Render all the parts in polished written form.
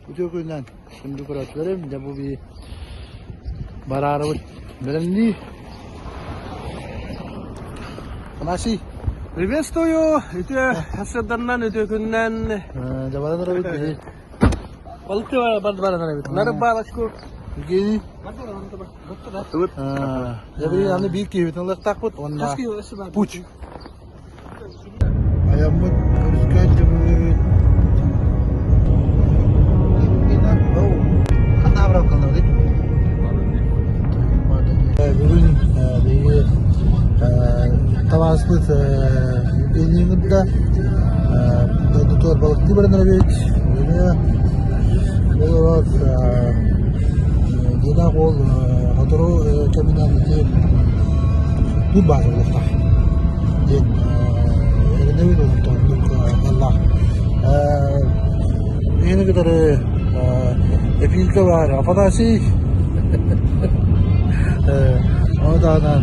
Үтүө күнүнэн күндү көрөөччүлэрим, дьэ бу бии бараарыбыт бэлэмнии. Афанасий. Приветствую! Үтүө сырдарынан, үтүө күнүнэн. Дьэ баран эрэбит биһи. Балыкты бар баран эрэбит. На рыбалочку. Евгений. Дьэ билигин аны биир киһибитин ылыахтаахпыт уонна путь. Айаммыт өрүскэ түбүт. Бүгүн биһиги табаарыспыт Евгенийин кытта дойдутугар балыктыы баран эрэбит. Олорор дьиэлээх уол сотору кэминэн ити тур баар буолуохтаах диэн эрэнэбит онтон аллаах Миэхэ кытары эпиилкэ баар Афанасий ону таһынан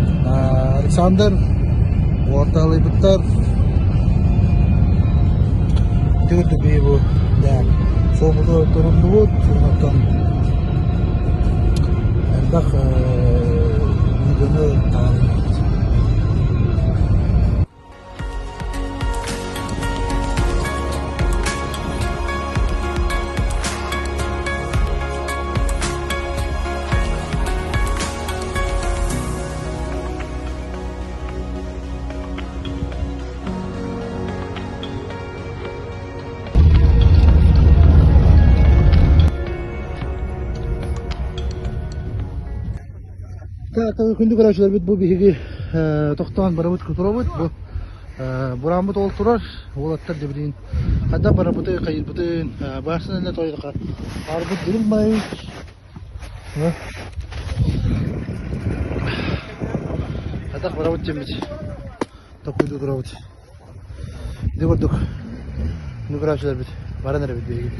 Александр уортаалыйбыттар ити курдук биһи бу суолбутугар туруннубут оттон элбэх видеону таһаарынныбыт. Күндү көрөөччүлэрбит бу биһиги тохтоон барабыт турабыт бу бурааммыт ол турар уолаттар да билигин хайдах барабытый хайырбытын баарсын эле тойдука арбыт дырым бай хайдах барабыт диэммит токуйду турабыт Ити курдук күндү баран эрэбит биһиги.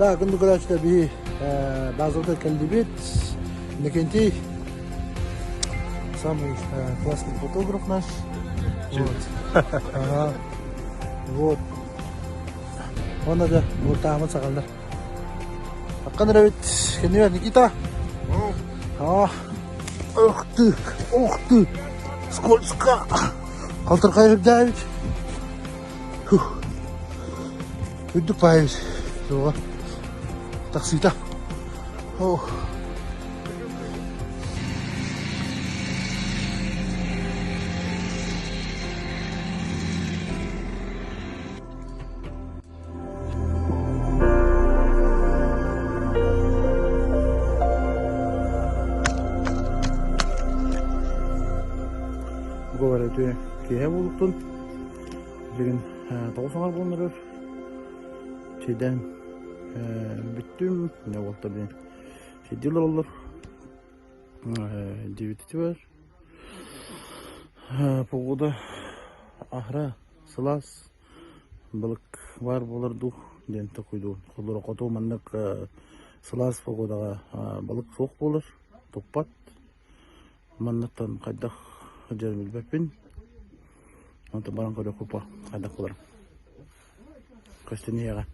Так, күндү көрөөччүлэр биһи базабытыгар кэллибит. Иннокентий самый классный фотограф наш. Вот. Ага. Вот. Онно да бултаамыт саҕаллар. Аккан эрэбит кэннибэр Никита. А, ух ты, ух ты, скользко. Халтырхай үрдээбит. Үрдүк баайбыт. Туоҕа. Тахсыыта. Ох. Үтүө киэһэ буолуохтун. Билигин 9 аҥар буолан эрэр. Чэйдээн бүттүм. Не буолта билин. Чэйдии олороллор. Дьиэбитигэр погода аһара сылаас балык баар буолар дуу диэн толкуйдуубун. Холобура хоту маннык сылаас погодаҕа балык суох буолар, туппат. Манныктан хайдах сылдьарын билбэппин. Онтон баран көрүөхпүт хайдах буоларын. Көстөн иһиэҕэ.